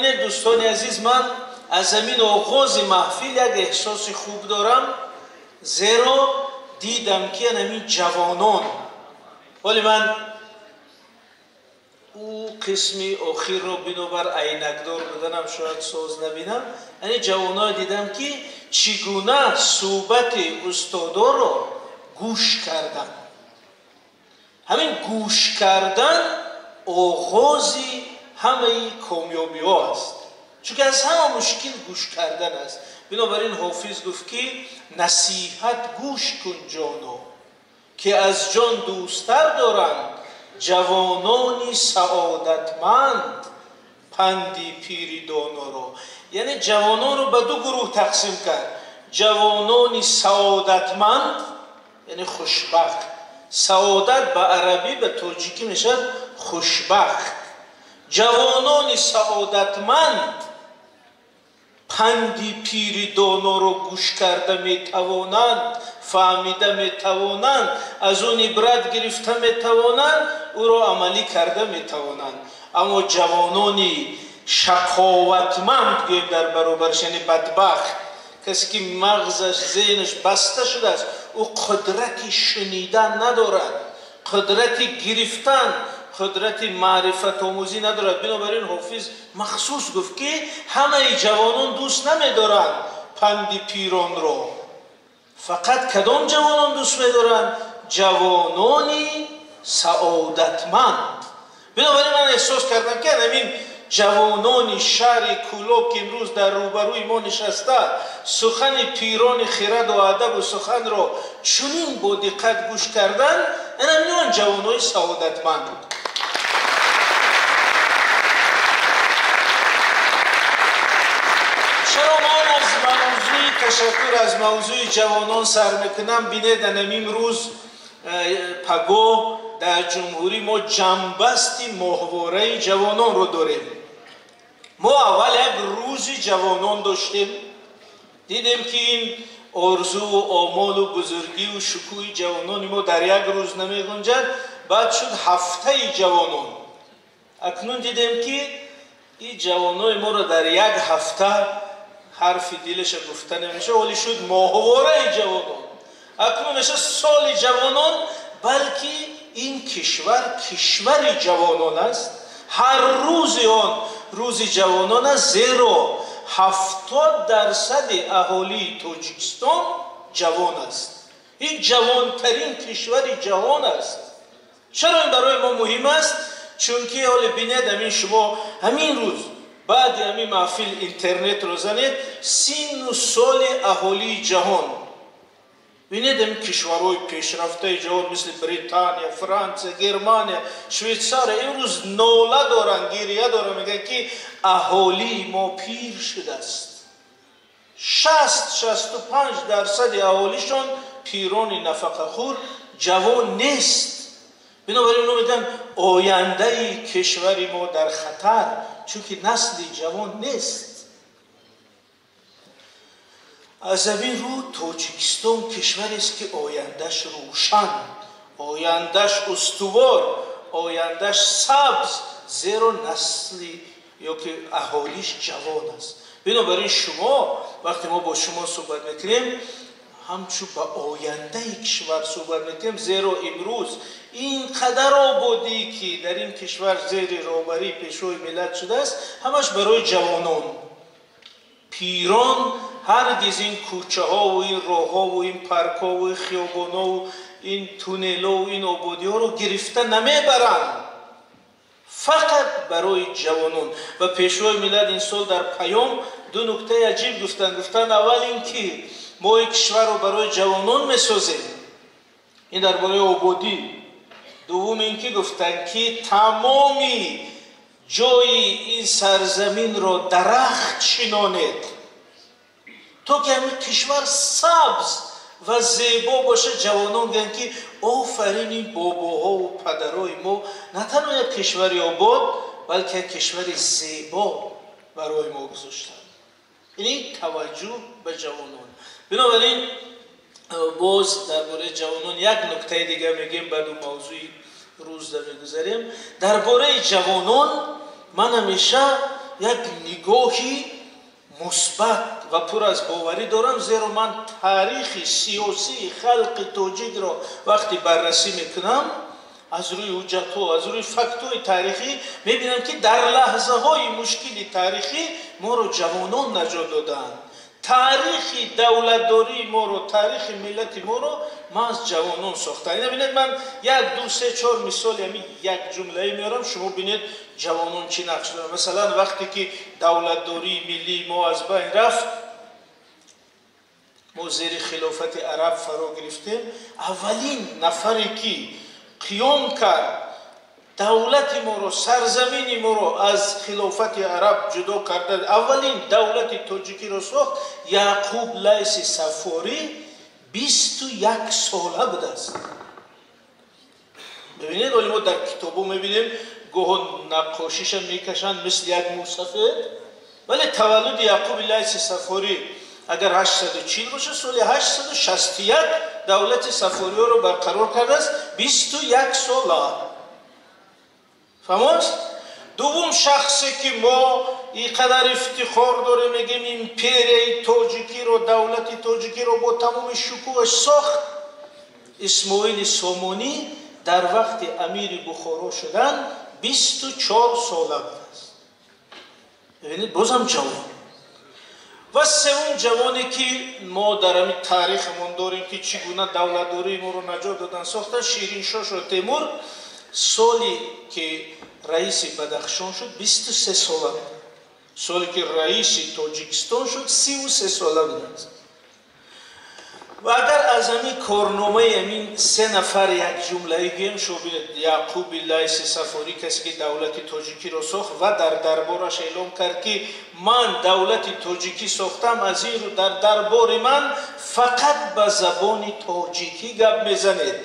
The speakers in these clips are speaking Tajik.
бинед дӯстони азиз, ман аз ҳамин оғози маҳфил як эҳсоси хуб дорам, зеро дидам ки ҳамин ҷавонон, ҳоли ман ӯ қисми охирро бинобар айнакдор буданам шояд соз набинам, яъне ҷавонҳое дидам ки чӣ гуна суҳбати устодоро гӯш кардан. Ҳамин гӯш кардан оғози ҳамаи комёбиҳо аст, чунки аз ҳама мушкил гӯш кардан аст. Бинобар ин Ҳофиз гуфт ки насиҳат гӯш кун ҷоно, ки аз ҷон дӯсттар доранд ҷавонони саодатманд панди пири доноро. Яъне ҷавононро ба ду гурӯҳ тақсим кард: ҷавонони саодатманд, яъне хушбахт. Саодат ба арабӣ ба тоҷикӣ мешавад хушбахт. Ҷавонони саодатманд панди пири доноро гӯш карда метавонанд, фаҳмида метавонанд, аз он ибрат гирифта метавонанд, ӯро амалӣ карда метавонанд. Аммо ҷавонони шақоватманд, гӯем дар баробарш, яъне бадбахт, касе ки мағзаш, зеҳнаш баста шудааст, ӯ қудрати шунидан надорад, қудрати гирифтан, қудрати маърифатомӯзӣ надорад. Бинобар ин Ҳофиз махсус гуфт ки ҳамаи ҷавонон дӯст намедоранд панди пиронро. Фақат кадом ҷавонон дӯст медоранд? Ҷавонони саодатманд. Бинобар ин ман эҳсос кардам ки ҳамин ҷавонони шаҳри Кӯлоб, ки имрӯз дар рӯбарӯи мо нишаста, сухани пирони хираду адабу суханро чунин бо диққат гӯш кардан, ҳамин ҷавонони саодатманд. Чаро ман аз мавзӯи ташаккур, аз мавзӯи ҷавонон сар мекунам? Бинед, ҳамин рӯз пагоҳ дар ҷумҳурӣ мо ҷамъбасти моҳвораи ҷавононро дорем. Мо аввал як рӯзи ҷавонон доштем, дидем ки ин орзуву омолу бузургиву шукӯҳи ҷавонони мо дар як рӯз намегунҷад. Баъд шуд ҳафтаи ҷавонон. Акнун дидем ки ин ҷавонони моро дар як ҳафта ҳарфи дилаша гуфта намешавад. Ҳоли шуд моҳвораи ҷавонон, акнун мешавад соли ҷавонон, балки ин кишвар кишвари ҷавонон аст. Ҳар рӯзи он рӯзи ҷавонон аст, зеро 70% аҳолии Тоҷикистон ҷавон аст. Ин ҷавонтарин кишвари ҷаҳон аст. Чаро ин барои мо муҳим аст? Чунки ҳоле бинед, ҳамин шумо ҳамин рӯз баъди ҳамин маҳфил интернетро занед, синну соли аҳолии ҷаҳон. Бинед, ҳамин кишварҳои пешрафтаи ҷаҳон мисли Британия, Франсия, Германия, Швейтсария имрӯз нола доранд, гирия доранд, мегӯянд ки аҳолии мо пир шудааст. 60-65% аҳолишон пирони нафақахӯр, ҷавон нест. Бинобар ин мегӯянд ояндаи кишвари мо дар хатар, чунки насли ҷавон нест. Аз ҳамин рӯ Тоҷикистон кишварест ки ояндаш рӯшан, ояндаш устувор, ояндаш сабз, зеро насли ё ки аҳолиш ҷавон аст. Бинобар ин шумо вақте мо бо шумо суҳбат мекунем, ҳамчун ба ояндаи кишвар суҳбат мекунем, зеро имрӯз ин қадар ободӣ ки дар ин кишвар зери роҳбарии Пешвои миллат шудааст, ҳамаш барои ҷавонон. Пирон ҳаргиз ин кӯчаҳову ин роҳҳову ин паркҳову ин хиёбонҳову ин туннелҳову ин ободиҳоро гирифта намебаранд, фақат барои ҷавонон. Ва Пешвои миллат ин сол дар паём ду нуктаи аҷиб гуфтанд. Гуфтанд аввал ин ки мо ин кишварро барои ҷавонон месозем, ин дар бораи ободӣ. Дуввум ин ки гуфтанд ки тамоми ҷои ин сарзаминро дарахт шинонед, то ки ҳамин кишвар сабз ва зебо бошад. Ҷавонон гӯянд ки офарин ин бобоҳову падарои мо на танҳо як кишвари обод, балки як кишвари зебо барои мо гузоштанд. Ин таваҷҷӯҳ ба ҷавонон. Бинобар ин боз дар бораи ҷавонон як нуктаи дигар мегӯем, баъду мавзӯи рӯзда мегузарем. Дар бораи ҷавонон ман ҳамеша як нигоҳи мусбат ва пур аз боварӣ дорам, зеро ман таърихи сиёсии халқи тоҷикро вақте баррасӣ мекунам, аз рӯи ҳуҷҷатҳо, аз рӯи фактҳои таърихӣ мебинам, ки дар лаҳзаҳои мушкили таърихӣ моро ҷавонон наҷот додаанд. Таърихи давлатдории моро, таърихи миллати моро маҳз ҷавонон сохтанд. Ина бинед, ман як, ду, се, чор мисоли ҳамин як ҷумлае меорам, шумо бинед ҷавонон чӣ нақш доранд. Масалан, вақте ки давлатдории миллии мо аз байн рафт, мо зери хилофати араб фаро гирифтем, аввалин нафаре ки қиём кард, давлати моро, сарзамини моро аз хилофати араб ҷудо карда, аввалин давлати тоҷикиро сохт Яъқуб Лайси Саффорӣ, 21 сола будааст. Бибинед, оли мо дар китобо мебинем, гоҳо наққошиша мекашанд мисли як мусафед, вале таваллуди Яъқуби Лайси Саффорӣ агар 840 бошад, соли 861 давлати Саффориёро барқарор кардааст, 21 сола. Фаҳмост? Дуввум шахсе ки мо ин қадар ифтихор дорем, мегем империяи тоҷикиро, давлати тоҷикиро бо тамоми шукӯҳаш сохт, Исмоили Сомонӣ дар вақти амири Бухоро шудан 24 сола будааст. Бибинед, бозам ҷавон. Ва севум ҷавоне ки мо дар ҳамин таърихамон дорем, ки чӣ гуна давлатдории моро наҷот додан сохта, Шириншоҳ Шоҳтемур, соли ки раиси Бадахшон шуд, 23 сола буд. Соли ки раиси Тоҷикистон шуд, 33 сола будааст. Ва агар аз ҳамин корномаи ҳамин се нафар як ҷумлаи гӯем, шумо бинед, Яъқуби Лайси Саффорӣ, касе ки давлати тоҷикиро сохт ва дар дарбораш эълом кард, ки ман давлати тоҷикӣ сохтам, аз ин рӯ дар дарбори ман фақат ба забони тоҷикӣ гап мезанед.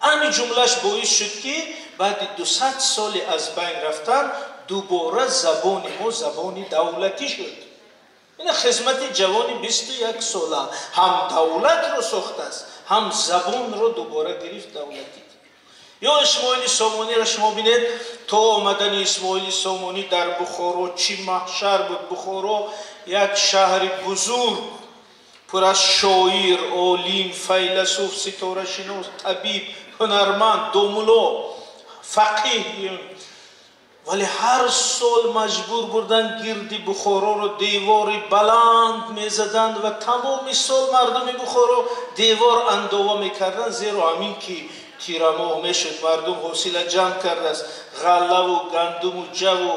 Ҳамин ҷумлаш боис шуд, ки баъди 200 соли аз байн рафтан дубора забони мо забони давлатӣ шуд. Ина хизмати ҷавони 21 сола ҳам давлатро сохтааст, ҳам забонро дубора гирифт давлатӣ. Ё Исмоили Сомониро шумо бинед, то омадани Исмоили Сомонӣ дар Бухоро чӣ маҳшар буд. Бухоро як шаҳри бузург, пур аз шоир, олим, файласуф, ситорашинос, табиб, ҳунарманд, домуло, фақиҳ. Вале ҳар сол маҷбур бурданд гирди Бухороро девори баланд мезаданд ва тамоми сол мардуми Бухоро девор андова мекарданд, зеро ҳамин ки тирамоҳ мешуд, мардум ҳосила ҷамъ кардааст, ғаллаву гандуму ҷаву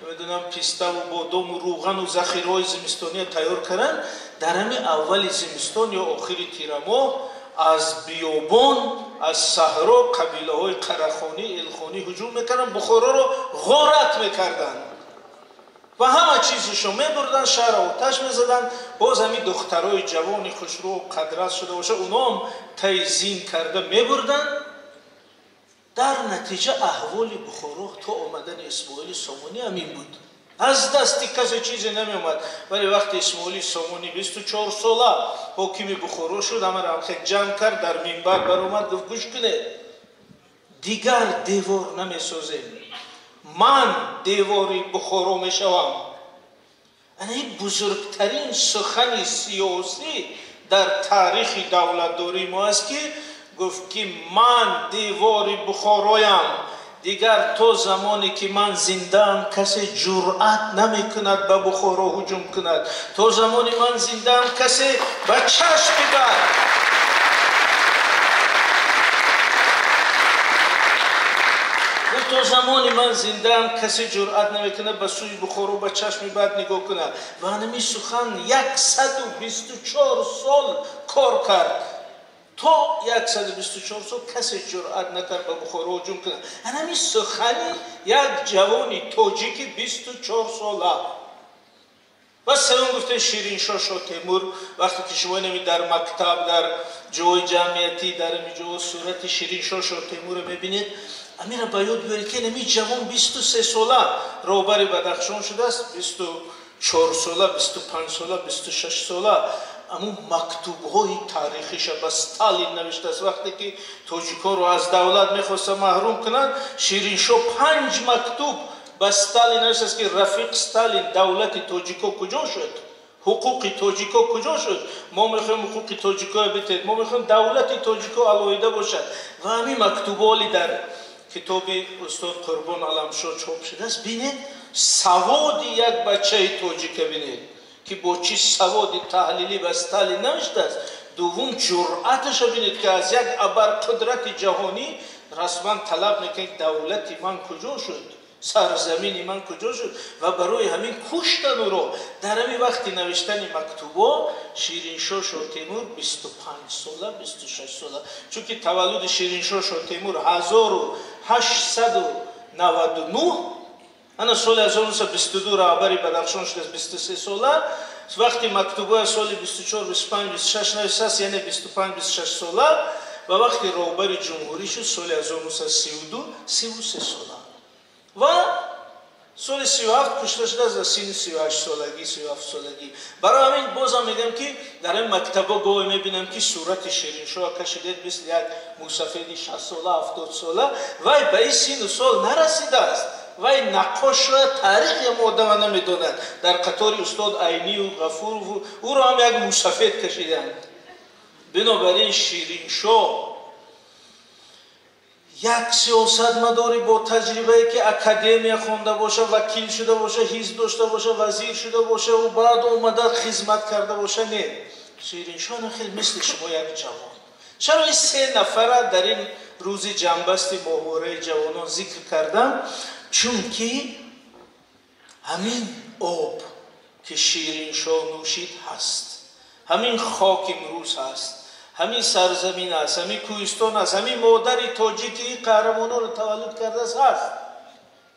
намедонам пиставу бодому рӯғану захираҳои зимистония тайёр карданд. Дар ҳамин аввали зимистон ё охири тирамоҳ аз биёбон, аз саҳро қабилаҳои қарахонӣ, элхонӣ ҳуҷум мекарданд, Бухороро ғорат мекарданд ва ҳама чизашо мебурданд, шаҳрро оташ мезаданд. Боз ҳамин духтарои ҷавони хушрӯ қадрас шуда бошад, уноам таи зин карда мебурданд. Дар натиҷа аҳволи Бухоро то омадани Исмоили Сомонӣ ҳамин буд. Аз дасти касе чизе намеомад. Вале вақте Исмоили Сомонӣ 24 сола ҳокими Бухоро шуд, ҳамаро ҳамхел ҷамъ кард, дар минбар баромад, гуфт: гӯш кунед, дигар девор намесозем, ман девори Бухоро мешавам. Ана ин бузургтарин сухани сиёсӣ дар таърихи давлатдории мо аст, ки гуфт ки ман девори Бухороям, дигар то замоне ки ман зиндаам касе ҷуръат намекунад ба Бухоро ҳуҷум кунад, то замоне ман зиндаам касе ба чашми бад то замоне ман зиндаам касе ҷуръат намекунад ба сӯи Бухоро ба чашми бад нигоҳ кунад. Ва ҳамин сухан 124 сол кор кард. То 124 сол касе ҷуръат накард ба Бухоро ҳуҷум кунад. Ҳамин сухани як ҷавони тоҷики 24 сола. Ва севум гуфтем Шириншоҳ Шоҳтемур, вақте ки шумо инами дар мактаб, дар ҷои ҷамъиятӣ, дар ҳамин ҷо сурати Шириншоҳ Шоҳтемурро мебинед, амира ба ёд биёред, ки инами ҷавон 23 сола роҳбари Бадахшон шудааст, 24 сола, 25 сола, 26 сола амун мактубҳои таърихиша ба Сталин навиштааст. Вақте ки тоҷиконро аз давлат мехоста маҳрум кунанд, Шириншоҳ 5 мактуб Ба Сталин навиштааст, ки рафиқ Сталин, давлати тоҷико куҷо шуд? Ҳуқуқи тоҷико куҷо шуд? Мо мехоҳем ҳуқуқи тоҷикоя битед, мо мехоҳем давлати тоҷико алоҳида бошад. Ва ҳамин мактуболи дар китоби устод Қурбон Аламшо чоп шудааст. Бинед, саводи як бачаи тоҷика бинед, ки бо чӣ саводи таҳлилӣ ба Сталин навиштааст. Дуввум, ҷуръаташа бинед, ки аз як абарқудрати ҷаҳонӣ расман талаб мекунад: давлати ман куҷо шуд, сарзамини ман куҷо шуд? Ва барои ҳамин куштан ӯро. Дар ҳамин вақти навиштани мактубо Шириншо Шотемур 25 сола, 26 сола, чунки таваллуди Шириншо Шотемур 1899, ана соли 1922 раҳбари Бадахшон шудааст, 23 сола. Вақти мактубоя соли 24, 25, 26 навиштааст, яъне 25, 26 сола. Ва вақти роҳбари ҷумҳурӣ шуд соли 1932, 33 сола. Ва соли 37 кушта шудааст дар синни 38 солагӣ, 37 солагӣ. Барои ҳамин бозам мегӯям, ки дар ин мактабо гоҳе мебинам, ки сурати Шириншоҳ кашидед мисли як мусафеди 60 сола, 70 сола. Вай ба ин сину сол нарасидааст. Вай наққош шояд таърихи ҳам одама намедонад. Дар қатори устод Айнию Ғафурову ӯро ҳам як мусафед кашиданд. Бинобар ин Шириншоҳ як сиёсатмадори бо таҷрибае, ки академия хонда боша, вакил шуда боша, ҳизб дошта боша, вазир шуда боша ва баъд омада хизмат карда боша, не. Шириншоҳ хеле мисли шумо як ҷавон. Чаро ин се нафара дар ин рӯзи ҷамъбасти моҳвораи ҷавонон зикр кардам? Чунки ҳамин об, ки Шириншоҳ нӯшид, ҳаст, ҳамин хок имрӯз ҳаст, ҳамин сарзамин аст, ҳамин кӯҳистон аст, ҳамин модари тоҷики ин қаҳрамононро таваллуд кардааст ҳаст.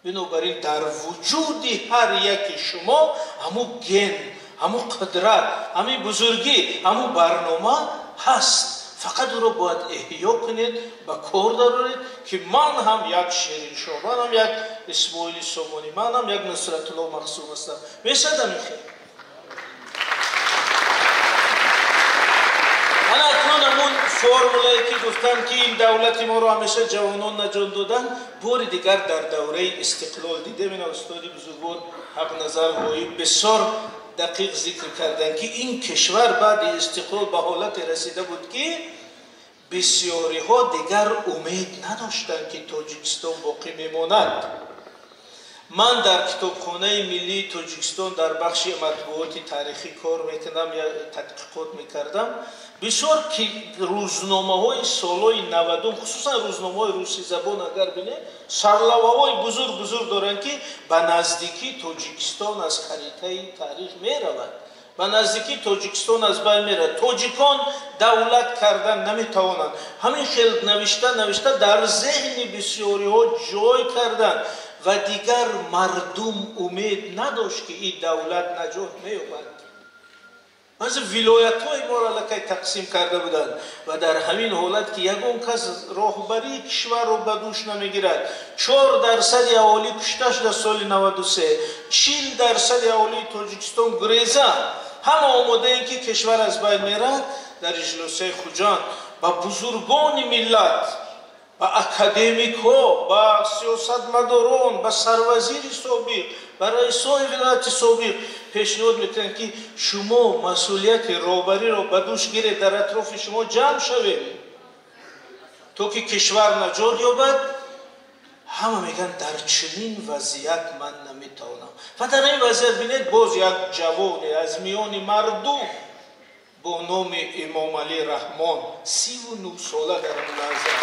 Бинобар ин дар вуҷуди ҳар яки шумо ҳамун ген, ҳамун қудрат, ҳамин бузургӣ, ҳамун барнома ҳаст. Фақат ӯро бояд эҳё кунед, ба кор дароред, ки ман ҳам як Шириншоҳ, ман ҳам як Исмоили Сомонӣ, ман ҳам як Нусратулло Махсум ҳастам. Мешавад ҳамин хел? Ана акнун ҳамун формулае, ки гуфтам, ки ин давлати моро ҳамеша ҷавонон наҷот доданд, бори дигар дар давраи истиқлол дидем. Ина устоди бузургвор Ҳақназар Ғоиб бисёр дақиқ зикр карданд, ки ин кишвар баъди истиқлол ба ҳолате расида буд, ки бисёриҳо дигар умед надоштанд, ки Тоҷикистон боқӣ мемонад. Ман дар китобхонаи миллии Тоҷикистон дар бахши матбуоти таърихӣ кор мекунам, тадқиқот мекардам. Бисёр рӯзномаҳои солҳои 90-ум, хусусан рӯзномаҳои русизабон, агар бинед, сарлавҳаҳои бузург бузург доранд, ки ба наздикӣ Тоҷикистон аз харитаи таърих меравад, ба наздикӣ Тоҷикистон аз байн меравад, тоҷикон давлат кардан наметавонанд. Ҳамин хел навишта навишта дар зеҳни бисёриҳо ҷой карданд ва дигар мардум умед надошт, ки ин давлат наҷот меёбад. Баъзе вилоятҳои моро аллакай тақсим карда буданд ва дар ҳамин ҳолат, ки ягон кас роҳбарии кишварро ба дӯш намегирад, 4% аҳолӣ кушта шуда соли 93, 40% аҳолии Тоҷикистон гуреза, ҳама омодаем, ки кишвар аз байн мерад. Дар иҷлосияи Хуҷанд ба бузургони миллат, ба академикҳо, ба сиёсатмадорон, ба сарвазири собиқ, ба раисои вилояти собиқ пешниҳод мекунанд, ки шумо масъулияти роҳбариро ба дӯш гиред, дар атрофи шумо ҷамъ шавем, то ки кишвар наҷот ёбад. Ҳама мегӯянд, дар чунин вазъият ман наметавонам. Ва дар ин вазъият бинед, боз як ҷавоне аз миёни мардум бо номи Эмомалӣ Раҳмон, 39 сола дар он лаҳза,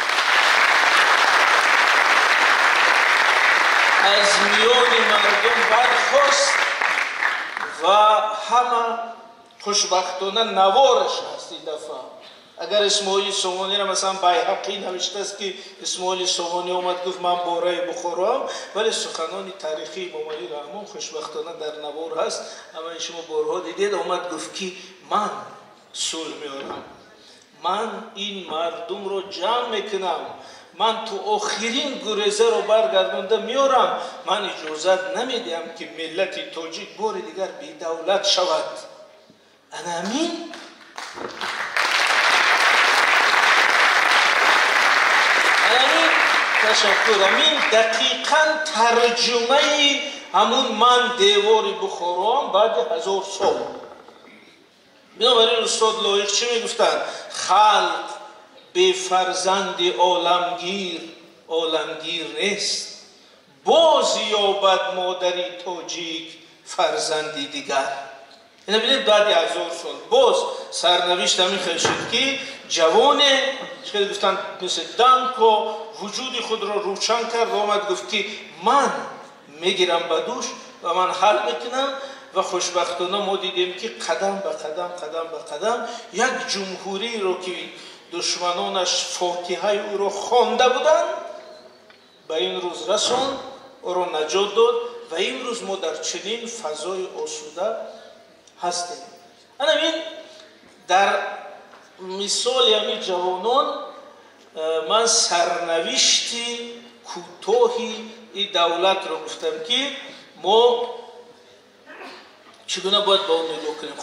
аз миёни мардум бархост ва ҳама хушбахтона навораш ҳаст. Ин дафъа агар Исмоили Сомониро масалан Байҳақӣ навиштааст, ки Исмоили Сомонӣ омад, гуфт, ман бораи Бухороам, вале суханони таърихии Эмомалӣ Раҳмон хушбахтона дар навор ҳаст, ҳамаи шумо борҳо дидед. Омад, гуфт, ки ман сулҳ меорам, ман ин мардумро ҷамъ мекунам, ман ту охирин гурезаро баргардонда меорам, ман иҷозат намедиҳам, ки миллати тоҷик бори дигар бедавлат шавад. Ана ҳамин Ташаккур. Ҳамин дақиқан тарҷумаи ҳамун ман девори Бухороам баъди 1000 сол. Бинобар ин устод Лоиқ чӣ мегуфтанд? Халқ бефарзанди оламгир оламгир нест, боз ёбад модари тоҷик фарзанди дигар. Ина бинед, баъди 1000 сол боз сарнавишт ҳамин хел шуд, ки ҷавоне, хеле гуфтанд, мисли Данко вуҷуди худро рӯшан кард ва омад гуфт, ки ман мегирам ба дӯш ва ман ҳал мекунам. Ва хушбахтона мо дидем, ки қадам ба қадам, қадам ба қадам як ҷумҳуриро, ки душманонаш фотиҳаи ӯро хонда буданд, ба ин рӯз расонд, ӯро наҷот дод ва имрӯз мо дар чунин фазои осуда ҳастем. Анам ин дар мисоли ҳамин ҷавонон ман сарнавишти кӯтоҳи ин давлатро гуфтам, ки мо чӣ гуна бояд ба он нигоҳ кунем.